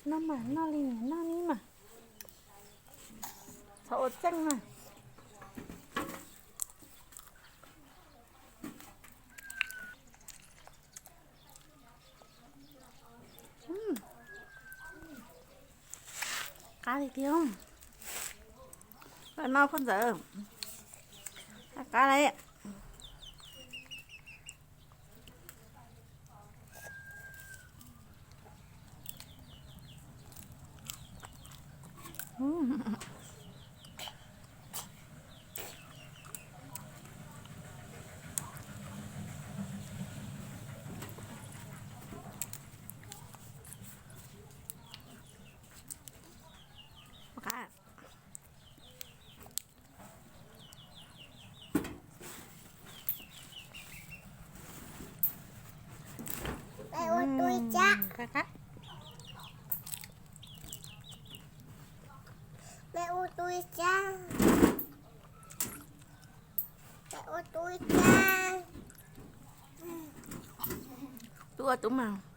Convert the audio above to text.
Noj mas noj li niam noj ni mas. Txhob ua tseej na. Qab li tiag. Koj noj phauj ntxawm. Qab li. Tub ua tub mas.